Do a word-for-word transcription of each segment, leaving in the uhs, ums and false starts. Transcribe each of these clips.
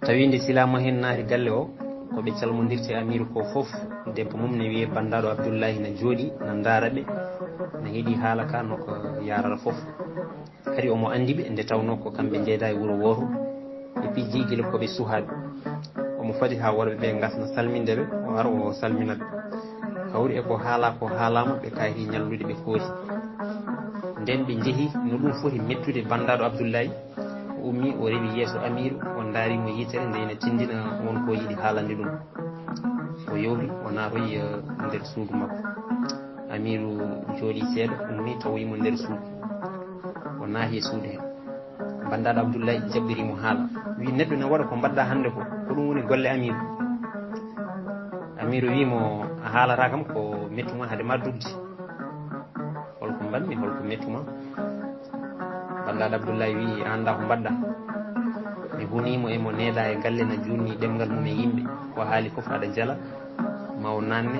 Tawi nde Sila Mahi en naati galle o, ko ɓe calmondirta e Amiiru ko fof, debbo mum ne wiyee Banndaɗo Abdullahi na jooɗii, na ndaara ɓe, na heɗii haala ka no ko yarata fof. Kadi omo anndi ɓe, nde tawnoo ko kamɓe njeyda e wuro wooto, ɓe pijjii gila ko ɓe suhaaɓe. Omo fadi haa worɓe ɓe ngasna salminde ɓe, o ara o salmina ɓe. Hawri e ko haalaa ko haalaama, ɓe kaayti ñallude ɓe kooti. Nden ɓe njehi no ɗum foti mettude. Banndaɗo Abdullahi o ummii, o rewi yeeso Amiiru, o ndaari mo yitere nde ina tinndina won ko yiɗi haalande ɗum. O yowti, o naatoyi, eh, nder suudu makko. Amiiru jooɗii seeɗa, ummii, tawoyi mo nder suudu. O naati e suudu he. Banndaɗo Abdullahi jaɓɓiri mo haala. Wi, "Neɗɗo ne waɗa ko mbaɗɗa hannde ko, ko ɗum woni golle Amiiru?" Amiiru wi mo, "A haalata kam ko mettuma hade ma dugde. Holko mbaɗmi, holko mettuma?" Banndaɗo Abdullahi wi, "A annda ko mbaɗɗa?" Mi hunii mo e mo needa e galle na juunni ɗemngal mum e yimɓe. Ko haali fof aɗa jala, ma o naanne,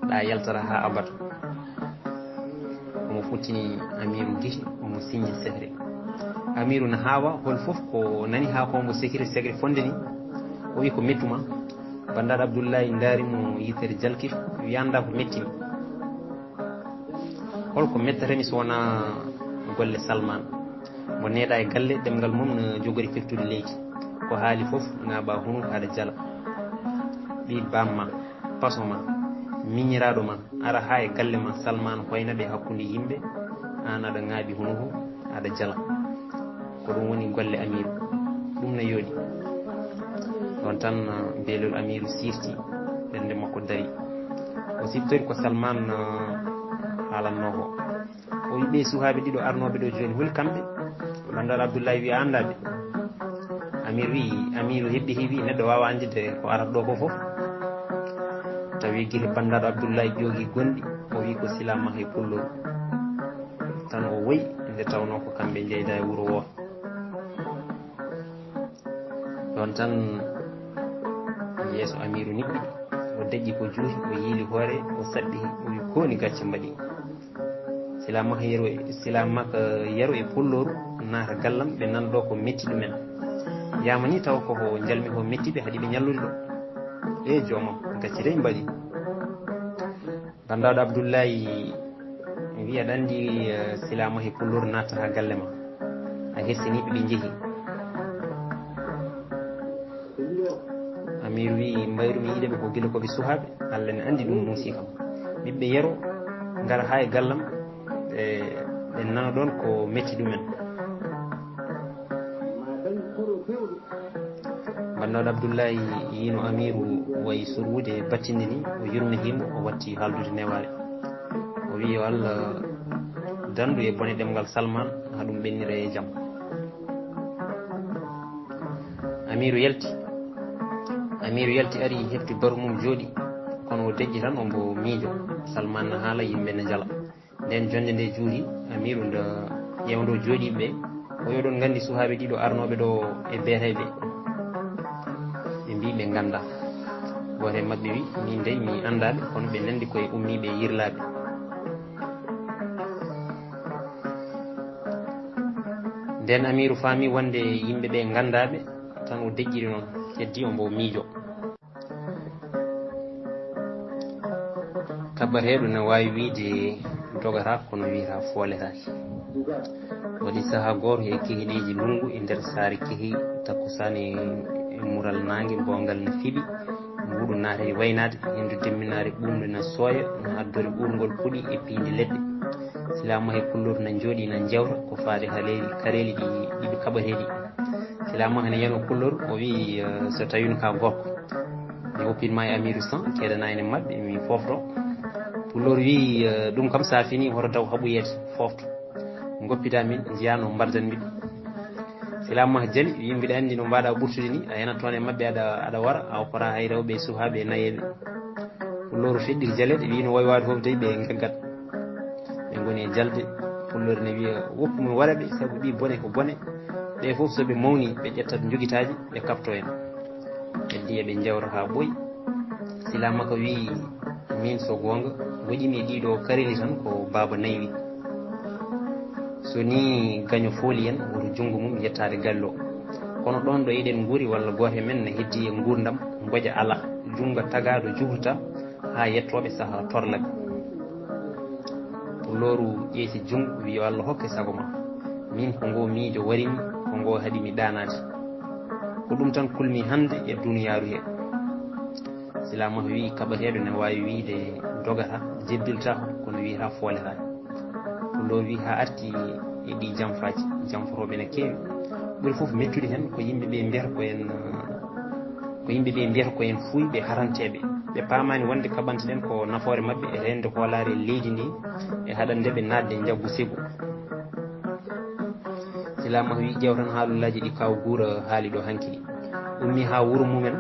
ɗa yaltata haa abada. Omo fottini Amiiru gite, omo siññi sekre. Amiiru na haawa, hol fof ko nani haa ko mbo sekre, sekre fonde ni. O wi, "Ko mettuma?" Banndaɗo Abdullahi ndaari mo yitere jalkir, wi, "A annda ko mettimi. Holko mettatami so wonaa golle Salman? Mo needa e galle, ɗemngal mum no jogori firtude leydi. Ko haali fof, ŋaaɓa hunuko aɗa jala. Ɓii bamma, paso ma, miñiraaɗo ma, ara haa e galle ma, Salman hoyna ɓe hakkunde yimɓe, aan aɗa ŋaaɓi hunuko, aɗa jala. Ko ɗum woni golle Amiiru. Ɗum no yooɗi." Ɗon tan, uh, beelol Amiiru siirti, ɓernde makko dari. O siftori ko Salman, uh, haalannoo ko. O wi, "Ɓee suhaaɓe ɗiɗo arnooɓe ɗo jooni, holi kamɓe?" Banndaɗo Abdullahi wi, "A anndaa ɓe?" Amiiru wi, Amiiru heɓɓi heɓi, neɗɗo waawa anndude ko arata ɗo ko fof. Tawi gila Banndaɗo Abdullahi ƴoogi gonɗi, o wi, "Ko Sila Mahi Pullo." Tan o woyi, nde tawnoo ko kamɓe njeyda e wuro wooto. Ɗon tan yeeso Amiiru niɓɓi, o deƴƴi ko juuti, o yiili hoore, o saɓɓi, o wi, "Ko woni gacce mbaɗi?" Sila Maka Yero, Sila Maka Yero e Pullooru naata gallam, ɓe nana ɗo ko metti ɗumen. Yamani taw ko ko njalmi ko metti ɓe, haɗi ɓe ñallude ɗo. E joomam, gacce dey mbaɗi. Banndaɗo Abdullahi, mi wiya, aɗa anndi, eh, Sila Mahi Pulloor nattata galle ma. A hersini ɓe, ɓe njehi. Amiiru wi'i, mbayru mi yiɗe ɓe ko gila ko ɓe suhaaɓe. Allah ne anndi ɗum muusi kam. Ɓiɓɓe Yero ngara haa e gallam, ɓe, ɓe nana ɗoon ko metti ɗumen. Banndaɗo Abdullahi yiino Amiiru wayi surwude e battinde ni, o yurminii mo, o watti haaldude newaare. O wi'i, yo Allah danndu e bone ɗemngal Salman, haa ɗum ɓennira e jam. Amiiru yalti. Amiiru yalti, ari, hefti baru mum, jooɗi. Kono o deƴƴi tan, ombo miijo. Salman na haala, yimɓe na njala. Nden jonnde nde juuti, Amiiru nde ƴeewndo jooɗiiɓe ɓe, o wi, oɗon nganndi suhaaɓe ɗiɗo arnooɓe ɗo e beetayɓe? Ɓe mbii ɓe nganndaa. Gooto e maɓɓe wi, min dey mi anndaa ɓe, kono ɓe nanndi koye ummiiɓe e yirlaaɓe. Nden Amiiru faami wonde yimɓe ɓe nganndaa ɓe, tan o deƴƴiri noon, heddii ombo miijo. Kaɓɓateeɗo ne waawi wiyde dogataa, kono wiyata fooletaake. Waɗi sahaa gooto e kehiɗeeji lunngu e nder saare kehi, takkusaan e mural naange, boongal ne fiɓi, mbuuɗu naata e waynaade, henndu demminaare ɓuuɓndu na sooya, no addori uurngol puɗi e piindi leɗɗe. Silaamu e Pulloor na njooɗii na njewta ko faati haleeli, kareeli ɗi, ɗi ɓe kaɓateeɗi. Silaamu hene yano Pulloor, o wi'i, eh, so tawino ka gorko, mi woppin ma e Amiiru San, keedana ene maɓɓe, mi foofto. Pulloor wi'i, eh, ɗum kam sa fini, hoto daw haɓoyeede, foofto. Ngoppita min, njiya no mbardan mi ɗum. Silaamu jali, wi'i mbiɗa anndi no mbaɗa ɓurtude ni, a yanat toon e maɓɓe aɗa, aɗa wara, a oppata hay rewɓe e suhaaɓe e nayeeɓe. Pulloor feɗɗiti jaleeɗe, wi'i no wawi waade fof dey ɓe ngaggat. Ɓe ngoni e jalde, Pulloor ne wi'a, woppu mi wara ɓe, sabu ɗi bone ko bone. Ɓe fof so ɓe mawni, ɓe ƴettat njogitaaji, ɓe kaɓto en. Heddi eɓe njewta haa ɓooyi. Silaamu ka wi'i, min so goonga, waɗi mi e ɗiɗo kareli tan ko baaba naywi. So ni gaño fooli en, woto junngo mum yettaade gallo. Kono ɗoon ɗo eɗen nguuri, walla gooto e men ne heddii e nguurndam, mboja alaa, junngo tagaaɗo juhata haa yettooɓe sahaa torla ɓe. Pulooru ƴeyti junngo, wi'i, "Yo Allah hokke sago ma. Miin ko ngoo miijo wari mi, ko ngoo haɗi mi ɗaanaade. Ko ɗum tan kulmi hannde e duniyaaru he." Silaamaaku wi'i, "Kaɓateeɗo ne waawi wiyde dogata, jebbiltaako, kono wiyata fooletaake." Pullo wi'i, "Haa arti e ɗi jamfaaji, jamfotooɓe ne keewi. Ɓuri fof mettude heen ko yimɓe ɓe mbiyata ko en, ko yimɓe ɓe mbiyata ko en fuuyɓe haranteeɓe. Ɓe paamaani wonde kaɓanteɗen ko nafoore maɓɓe e reende hoolaare leydi ndi, e haɗande ɓe naatde njaggu segu." Silaamaaku wi'i, "Ƴeew tan haalullaaji ɗi Kaaw Guura haali ɗo hanki ɗi. Ummi haa wuro mumen,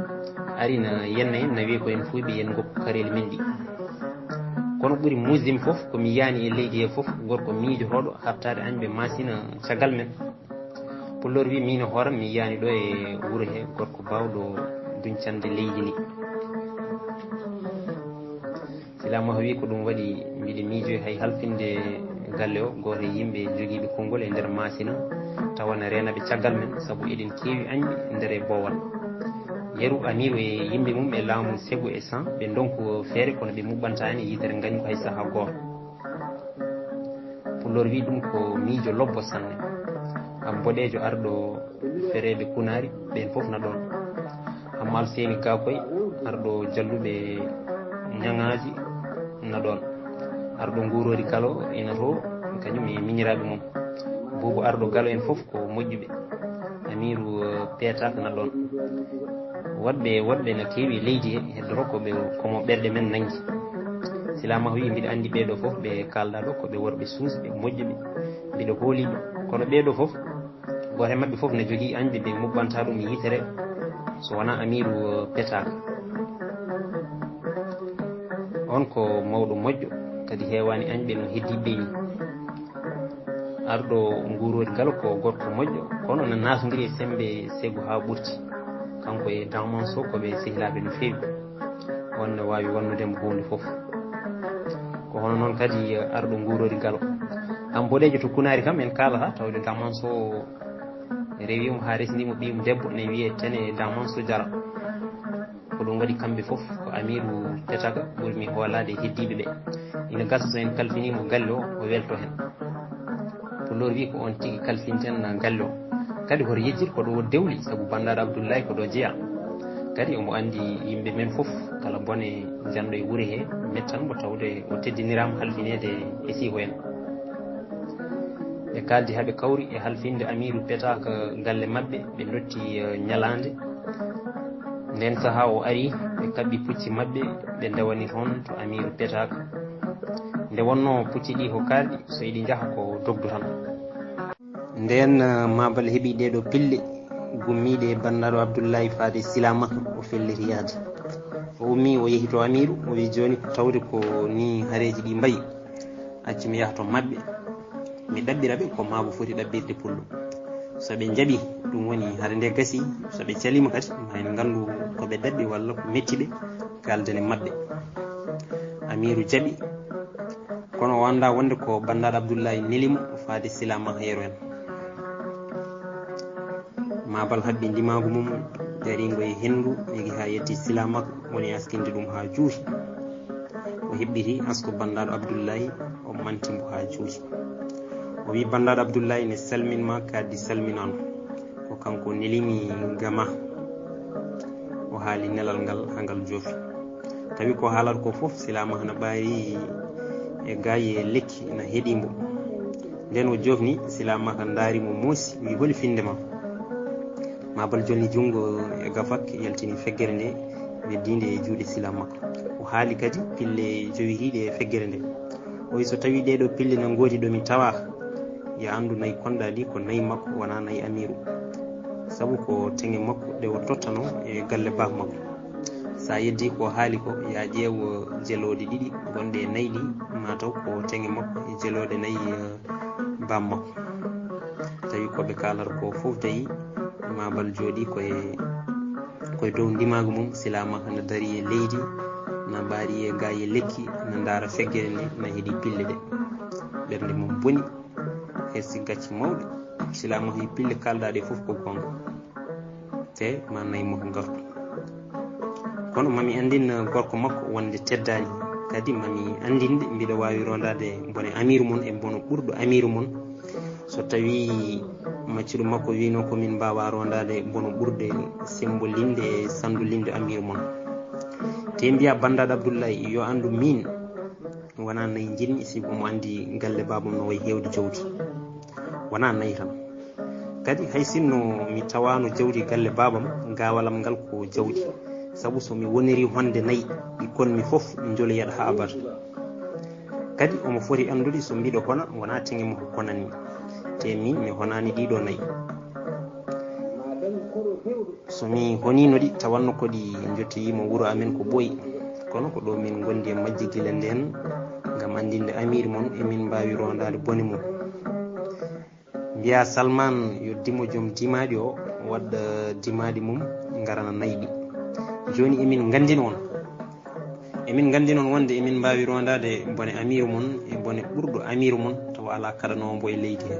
ari na yenna en, na wi'i ko en fuuyɓe, yen ngoppu kareeli men ɗi. Kono ɓuri muusde mi fof, ko mi yahani e leydi he fof, gorko miijotooɗo haɓtaade añɓe maasina caggal men." Pulloor wi'i, "Miin e hooram mi yahani ɗo e wuro he gorko baawɗo duñcande leydi ndi." Silaamaaku wi'i, "Ko ɗum waɗi mbiɗa miijoyi hay halfinde galle o, gooto e yimɓe jogiiɓe konngol e nder maasina, tawa na reena ɓe caggal men, sabu eɗen keewi añɓe nder e boowal. Yeru Amiiru e yimɓe mum e laamu Segu e San, ɓe ndonku feere, kono ɓe muɓɓantaani yitere ngañgu hay sahaa gooto." Pulloor wi'i, "Ɗum ko miijo lobbo sanne. Am boɗeejo arɗo fereeɓe kunaari, ɓeen fof na ɗoon. Hamma Alseyni Gaakoy, arɗo jalluɓe ñaŋaaji, na ɗoon. Arɗo nguuroori Galo ina to, kañum e miñiraaɓe mum. Buubu arɗo Galo en fof ko moƴƴuɓe. Amiiru, eh, Peetaaka na ɗoon. Woɗɓe, woɗɓe na keewi e leydi he, heddoto ko ɓe, ko mo ɓerɗe men nanngi." Silaamaaku wi'i, "Mbiɗa anndi ɓee ɗoo fof ɓe kaalɗaa ɗo ko ɓe worɓe suusɓe, moƴƴuɓe. Mbiɗa hoolii ɓe. Kono ɓee ɗoo fof, gooto e maɓɓe fof ne jogii añɓe ɓe muɓɓanta ɗum yitere, so wonaa Amiiru Peetaaka. On ko mawɗo moƴƴo, kadi heewaani añɓe no heddiiɓe ni. Arɗo nguuroori Galo ko gorko moƴƴo, kono na naatondiri e semmbe Segu haa ɓurti. Kanko e Damanso ko ɓe sehilaaɓe no feewi. On ne waawi wannude mo huunde fof." Ko hono noon kadi arɗo nguuroori Galo. Am boɗeejo to kunaari kam en kaalata, tawde Damanso rewi mo haa resndi mo ɓiyum debbo, ne wiyee Tene Damanso Jara. Ko ɗum waɗi kamɓe fof ko Amiiru Peetaaka ɓurmi hoolaade e heddiiɓe ɓe. Ina gasa so en kalfinii mo galle o, o welto heen. Pulloor wi'i, "Ko on tigi kalfinten galle o. Kadi hoto yejjit ko ɗo dewli, sabu Banndaɗo Abdullahi ko ɗo jeyaa. Kadi omo anndi yimɓe men fof, kala bone janɗo e wure he, mettan mo tawde o teddiniraama halfineede e siho en." Ɓe kaaldi haa ɓe kawri e halfinde Amiiru Peetaaka galle maɓɓe, ɓe ndotti, eh, ñalaande. Ndeen sahaa o ari, ɓe kaɓɓi pucci maɓɓe, ɓe ndewani toon to Amiiru Peetaaka. Nde wonnoo pucci ɗi ko kaarɗi, so eɗi njaha ko dogdu tan. Ndeen, eh, Maabal heɓi ɗee ɗoo pille gummiiɗe e Banndaɗo Abdullahi faade Silaamaaku, o felliti yahde. O ummii, o yehi to Amiiru, o wi'i, "Jooni ko tawde ko nii hareeji ɗi mbayi. Accu mi yaha to maɓɓe, mi ɗaɓɓira ɓe ko maabo foti ɗaɓɓirde pullo. So ɓe njaɓi, ɗum woni hare nde gasi. So ɓe caliima kadi, ma en nganndu ko ɓe ɗaɓɓi walla ko metti ɓe, kaalden e maɓɓe." Amiiru jaɓi, kono o anndaa wonde ko Banndaɗo Abdullahi neli mo faade Silaamaaku yeru en. Maabal haɓɓi ndimaagu mum, dariingo e henndu, egi haa yetti Silaamaaku, woni askinde ɗum haa juuti. O heɓɓiti asko Banndaɗo Abdullahi, o manti mbo haa juuti. O wi'i, "Banndaɗo Abdullahi ne salmin ma, kadi salminaandu. Ko kanko nelimi gama." O haali nelal ngal haa ngal joofi. Tawi ko haalata ko fof, Silaamaaku na ɓaari e gaayi e lekki na heɗii mbo. Ndeen o joofni, Silaamaaku ndaari mo moosi, wi'i, "Holi finnde ma?" Maabal jolni junngo e gafak, yaltini feggere nde, weddiinde e juuɗe Silaamaaku. O haali kadi pille jowitiiɗe e feggere nde. O wi'i, "So tawii ɗee ɗoo pille na ngoodi ɗo mi tawaa, ya anndu nayi konɗaa ɗi ko nayi makko, wonaa nayi Amiiru. Sabu ko teŋe makko ɗe o tottanoo e galle baaba makko. So a yeddii ko haali ko, ya ƴeew jelooɗe ɗiɗi gonɗe e nayi ɗi, ma taw ko teŋe makko e jelooɗe nayi, eh, baaba makko." Tawi ko ɓe kaalata ko fof tawi Maabal jooɗii koye, koye dow ndimaagu mum, Silaamaaku na darii e leydi, na ɓaari e gaayi e lekki, na ndaara feggere nde, na heɗii pille ɗe. Ɓernde mum boni, hersi gacce mawɗe. Silaamaaku wi'i, "Pille kaalɗaa ɗe fof ko goonga." Te ma nayi mo ko garɗo. Kono mami anndin gorko makko wonde teddaani. Kadi mami anndinde mbiɗa waawi rondaade bone amiiru mon e bono ɓurɗo amiiru mon. So tawii maccuɗo makko wiino ko min mbaawaa rondaade bono ɓurɗo sembolinde e sanndolin'de amiiru mon. Te mbiyaa banndaɗo Abdullahi yo anndu miin wonaa nayi njiɗmi, sibu omo anndi galle baabam no wayi heewde jawdi. Wonaa nayi tan. Kadi hay sinno mi tawaano jawdi galle baabam, gaawalam ngal ko jawdi. Sabu so mi woniri honde nayi, ɓikkon mi fof njoloyat haa abada. Kadi omo foti anndude so mbiɗo hona, wonaa teŋe mo ko konanmi. Te miin mi honaani ɗiɗo nayi. So mi honiino ɗi, tawanno ko ɗi njottoyii mo wuro amen ko ɓooyi. Kono ko ɗo min ngondi e majji gila ndeen, ngam anndinde amiir mon e min mbaawi rondaade bone mum. Mbiyaa Salman yo dimo joom dimaaɗi o waɗa dimaaɗi mum ngarana nayi ɗi. Jooni emin nganndina on. Emin nganndi noon wonde emin mbaawi rondaade bone amiiru mon e bone ɓurɗo amiiru mon, tawa alaa kaɗanoowo mbo e leydi he.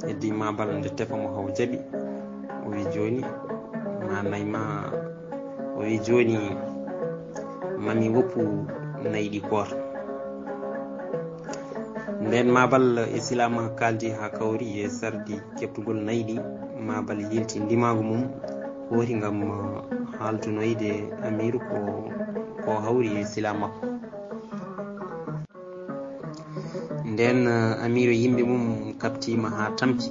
Heddi Mabal nde tefa mo haw jaɓi. O wi jooni ma nay ma, o wi jooni mami woppu nayi ɗi koor. Nden Mabal e Silaama kaaldi haa kawri e sardi keɓtugol nayi ɗi. Mabal yilti ndimaagu mum hooti ngam haaldunoyde amiiru ko, ko hawri e Silaama makko. Nden amiiru e yimɓe mum kaɓtiima haa tampi.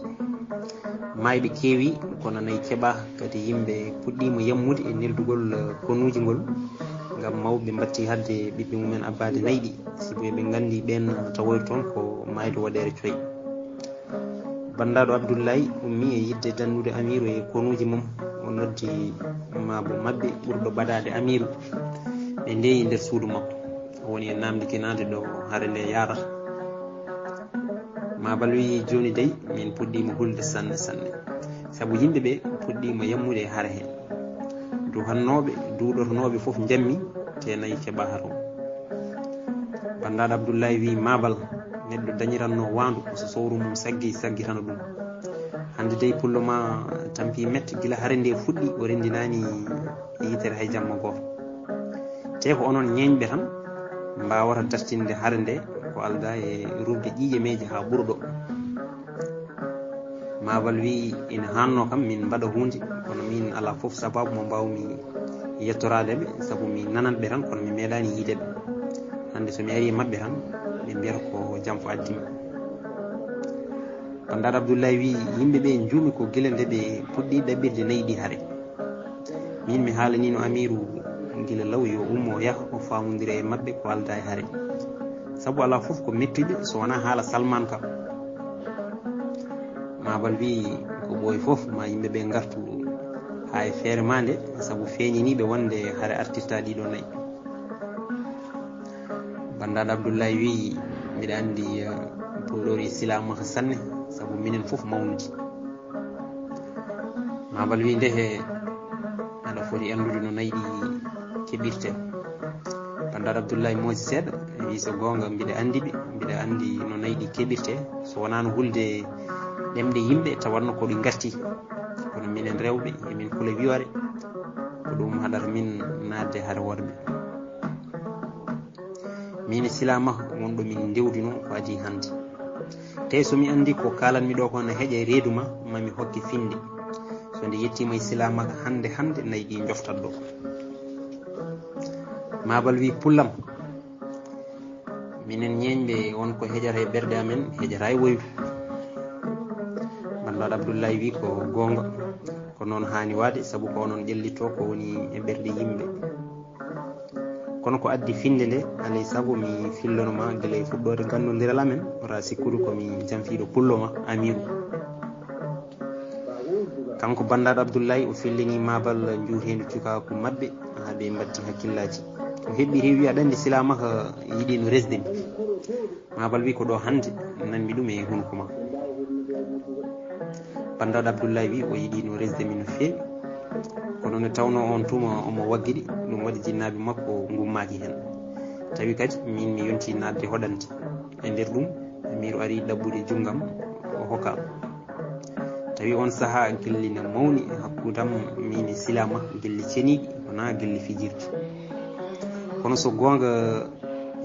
Maayɓe keewi, kono nayi keɓaa, kadi yimɓe puɗɗiima yammude e neldugol konuuji ngol, ngam mawɓe mbattii hadde ɓiɓɓe mumen abbaade nayi ɗi, sibu eɓe nganndi ɓeen tawoyta toon ko maayde woɗeere coy. Banndaɗo Abdullahi ummi e yidde dandude amiiru e konuuji mum, o noddi maabo maɓɓe ɓurɗo baɗaade amiiru. Ɓe ndeeyi nder suudu makko, o woni e namdikinaade ɗo hare nde yaarata. Mabal wiyi jooni dey min puɗɗiima hulde sanne sanne, sabu yimɓe ɓe puɗɗiima yammude e hare he. Duhannooɓe, duuɗotonooɓe fof njammi, te nayi keɓaaka toon. Banndaɗo Abdullahi wiyi Mabal, neɗɗo dañiranno waandu ko so sowru mum saggi saggitana ɗum. Hannde dey pullo ma tampi mette gila hare nde fuɗɗi o renndinaani e yitere hay jamma gooto. Te ko onon ñeeñɓe tan mbaawata dartinde hare nde ko aldaa e rufde ƴiiƴe meeje haa ɓurɗo. Mabal wiyi ina haanno kam min mbaɗa huunde, kono min alaa fof sabaabu mo mbaawmi yettoraade ɓe, sabu mi nanat ɓe tan kono mi meeɗaani yiide ɓe. Hannde so mi arii e maɓɓe tan ɓe mbiyata ko jam fof addi mi. Banndaɗo Abdullahi wiyi yimɓe ɓe njuumi ko gila nde ɓe puɗɗi ɗaɓɓirde nayi ɗi hare. Min mi haalaniino amiiru gila law yo ummo yaha o faamondira e maɓɓe ko aldaa e hare. Sabu alaa fof ko mettuɓe so wonaa haala Salman ka. Mabal wiyi ko ɓooyi fof ma yimɓe ɓe ngartu haa e feere ma nde, sabu feeñiniiɓe wonde hare artirta ɗiɗo nayi. Banndaɗo Abdullahi wiyi mbiɗa anndi pulloori Silaama sanne, sabu minen fof mawnudi. Mabal wiyi nde he aɗa foti anndude no nayi ɗi keɓirte. Banndaɗo Abdullahi moosi seeɗa, wiyi so goonga mbiɗa anndi ɓe, mbiɗa anndi no nayi ɗi keɓirte, so wonaano hulde ɗemɗe yimɓe tawanno ko ɗi ngarti. Kono minen rewɓe emin kula wiyoore, ko ɗum haɗata min naatde hare worɓe. Min e Silaama wonɗo min ndewdino ko adii hannde. Te so mi anndi ko kaalanmi ɗo ko na heƴa e reedu ma, ma mi hokke finnde. So nde yettiima e Silaama hannde hannde nayi ɗi njoftat ɗo. Mabal wiyi pullam, minen ñeeñɓe won ko heƴata e ɓerɗe amen heƴata e woyru. Banndaɗo Abdullahi wiyi ko goonga, ko noon haani waade sabu ko onon ƴellitto ko woni e ɓerɗe yimɓe. Kono ko addi finnde nde alay sago mi fillono ma gila e fuɗɗoode gannondiral amen, wota sikkude ko mi janfiiɗo pullo ma amiiru. Kanko banndaɗo Abdullahi o fillini Mabal njuuteendu cukaaku maɓɓe haa ɓe mbatti hakkillaaji. O heɓɓi rewi aɗa anndi Silaama ka yiɗino resde mi. Mabal wi ko ɗo hannde nanmi ɗum e hunuko ma. Banndaɗo Abdullahi wi o yiɗino resde mi no feewi, kono nde tawno on tuma omo waggiɗi, ɗum waɗi jinnaaɓe makko ngummaaki heen. Tawi kadi min mi yonti naatde hoɗande. E nder ɗum miɗo ari ɗaɓɓude junngam o hokka am. Tawi on saha gilli na mawni hakkunde am, min e Silama, gilli ceniɗi, wona gilli fijirde. Kono so goonga,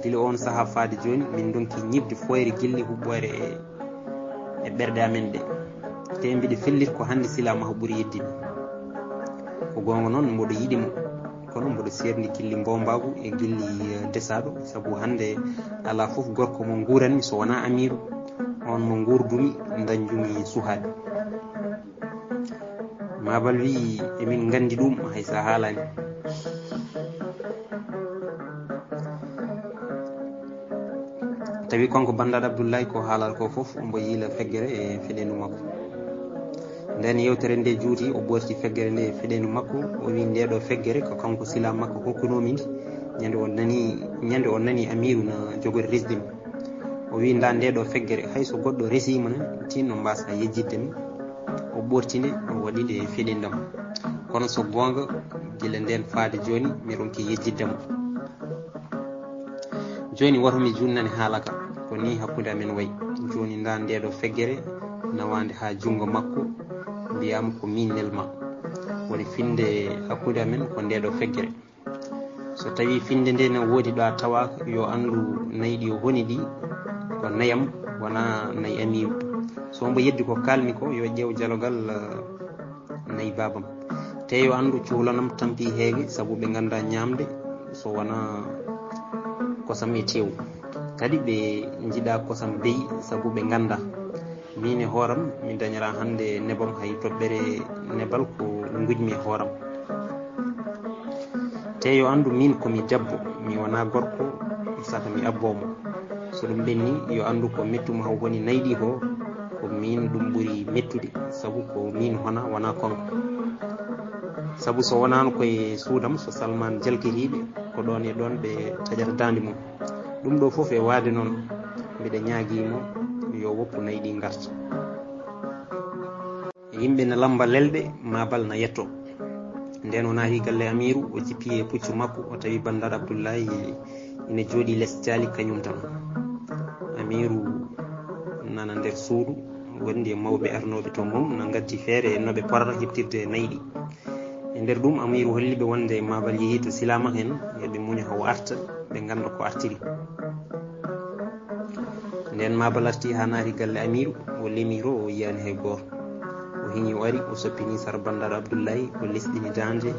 gila on saha faade jooni, min ndonki ñiɓde fooyre gilli huɓɓoore e, e ɓerɗe amen ɗe. Te mbiɗa fellit ko hannde Silama ko ɓuri yeddimi. Ko goonga noon, mboɗo yiɗi mo, kono mboɗo seerndi gilli mboombaagu e gilli, eh, desaaɗo, sabu hannde alaa fof gorko mo nguuranmi so wonaa Amiiru, on mo nguurdumi, dañjumi suhaaɓe. Mabal wiyi, "Emin nganndi ɗum, hay so a haalaani." Tawi kanko banndaɗo Abdullahi ko haalata ko fof, omo yiila feggere e feɗendu makko. Nden yewtere nde juuti, o ɓoorti feggere nde e feɗendu makko, o wi, "Nde ɗo feggere ko kanko sila makko hokkunoomi ndi, ñande o nani, ñande o nani Amiiru na jogori resde mi." O wi, "Nda nde ɗo feggere, hay so goɗɗo resiima ne, tinno mbaasa yejjitde mi." O ɓoorti nde, o waɗi nde e feɗendam. Kono so goonga, gila nden faade jooni, mi ronki yejjitde mo. Jooni, woto mi junnane haala ka, ko ni hakkunde amen wayi. Jooni, nda nde ɗo feggere, nawaande haa junngo makko, mbiyaama ko min nelma. Woni finde hakkunde amen ko nde ɗo feggere. So tawi finde nde ne woodi ɗo a tawaaka, yo anndu nayi ɗi o honi ɗi, ko nayam, wona nayi Amiiru. So mbo yeddi ko kalmi ko, yo ƴeew jalogal, eh, nayi baabam. Te yo anndu cuhlanam tampi heege, sabu ɓe ngannda ñaamde so wona kosam e teewu. Kadi ɓe njiɗa kosam beyi, sabu ɓe ngannda. Min e hooram, mi dañataa hannde nebam, hay toɓɓere nebal ko ngujmi e hooram. Te yo anndu min ko mi debbo, mi wonaa gorko, saka mi abboo mo. So ɗum ɓenni, yo anndu ko mettuma haw woni nayi ɗi ko, ko min ɗum ɓuri mettude, sabu ko min hona, wonaa kanko. Sabu so wonaano koye suudam, so Salman jalkiriiɓe, ko ɗoon e ɗoon ɓe taƴata daande mum. Ɗum ɗo fof e waade noon, mbiɗa ñaagii mo yo woppu nayi ɗi ngarta. Yimɓe na lamba lelɗe, Mabal na yetto. Nden o naati galle Amiiru, o jippi e puccu makko, o tawi banndaɗo Abdullahi ina jooɗi les caali kañum tan. Amiiru nana nder suudu, wondi e mawɓe arnooɓe to mum, na ngaddi feere no ɓe porata heɓtirde nayi ɗi. E nder ɗum, Amiiru holli ɓe wonde Mabal yehi to Silama en, yo ɓe muña haa o arta, ɓe ngannda ko artiri. Nden Mabal arti haa naati galle Amiiru, o lemi to, o yiyaani hay gooto. O hiñi, o ari, o soppini sara banndaɗo Abdullahi, o lesɗini daande,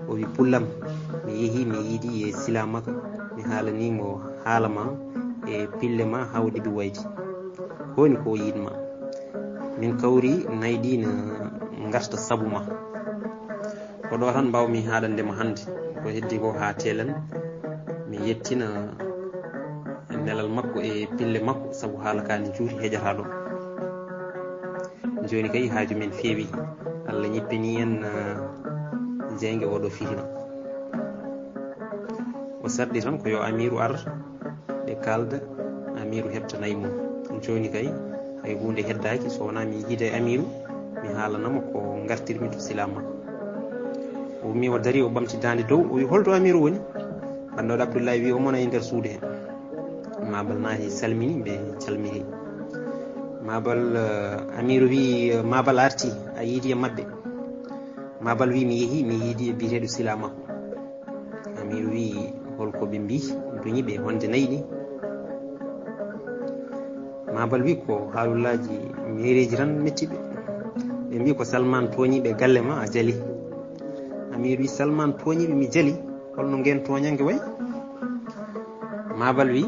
o wi, "Pullam, mi yehi, mi yiidi e Silamaka, mi haalani mo haala ma e pille ma haa o ɗeɓi wayde. Ko woni ko o yiɗma? Min kawri nayi ɗi na ngarta sabu ma. Ko ɗo tan mbawmi haaɗande mo hannde. Ko heddi ko haa teelen, mi yettina nelal makko e pille makko, sabu haala ka ne juuti, heƴata ɗo. Jooni kay haaju men feewi. Allah ñippini en, ah, jeynge oɗo fitina." O sarɗi tan ko yo Amiiru ar, ɓe kaalda, Amiiru heɓta nayi mum. Jooni kay, hay huunde heddaaki, so wonaa mi yiida e Amiiru, mi haalana mo ko ngartirmi to Silama. O ummi, o dari, o ɓamti daande dow, o wi, "Holto Amiiru woni?" Banndaɗo Abdullahi wi, "Omo na e nder suudu he." Mabal naati, salmini, ɓe calmini. Mabal, eh, Amiiru wi, eh, "Mabal arti, a yiidi e maɓɓe?" Mabal wi, "Mi yehi, mi yiidi e biyeteeɗo Silama." Amiiru wi, "Holko ɓe mbi? Duñi ɓe honde nayi ɗi?" Mabal wi, "Ko haalullaaji meereeji tan metti ɓe. Ɓe mbi ko Salman tooñi ɓe galle ma, a jali." Amiiru wi, "Salman tooñi ɓe, mi jali? Holno ngeen tooñange wayi?" Mabal wi,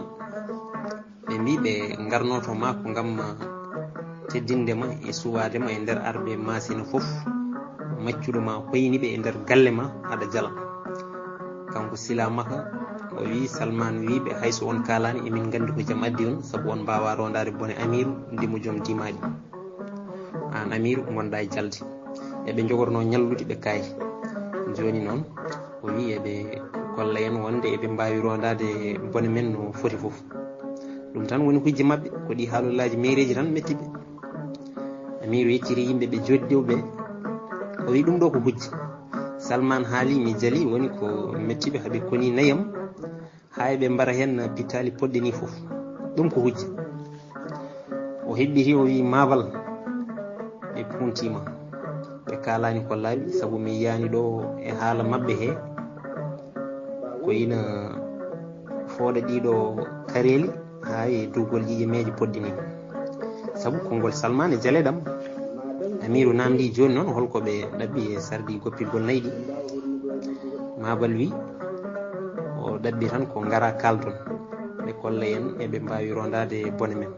"Ɓe mbi ɓe ngarnoto ma ko ngam teddinde ma e suwaade ma e nder arɓe maasina fof. Maccuɗo ma hoyni ɓe e nder galle ma, aɗa jala." Kanko Silamaka o wi, "Salman wi ɓe, hay so on kaalaani, emin nganndi ko jam addi on, sabu on mbaawa rondaade bone Amiiru, ndimo joom dimaaɗi. Aan Amiiru ngonɗa e jalde." Eɓe njogorno ñallude ɓe kaayi. Jooni noon, o wi eɓe kolla en wonde eɓe mbaawi rondaade bone men no foti fof. Ɗum tan woni hujje maɓɓe, ko ɗi haalullaaji meereeji tan metti ɓe. Amiiru yecciti yimɓe ɓe jooɗi ɗo ɓe, o wi, "Ɗum ɗo ko hujje. Salman haali, mi jali, woni ko metti ɓe, haɓe koni nayam, haa eɓe mbara heen pittaali poɗɗe ni fof. Ɗum ko hujje." O heɓɓiti, o wi, "Mabal, ɓe puntiima, ɓe kaalaani ko laaɓi, sabu mi yiyaani ɗo e haala maɓɓe he ko ina fooɗa ɗiɗo kareeli haa e duugol ƴiƴe meeje poɗɗi ni. Sabu konngol salmaani jaleɗam, Amiiru namndii jooni noon holko ɓe ɗaɓɓi e sarɗi goppirgol nayi ɗi. Mabal wi o ɗaɓɓi tan ko ngara kaaldon, ɓe kolla en eɓe mbaawi rondaade bone men.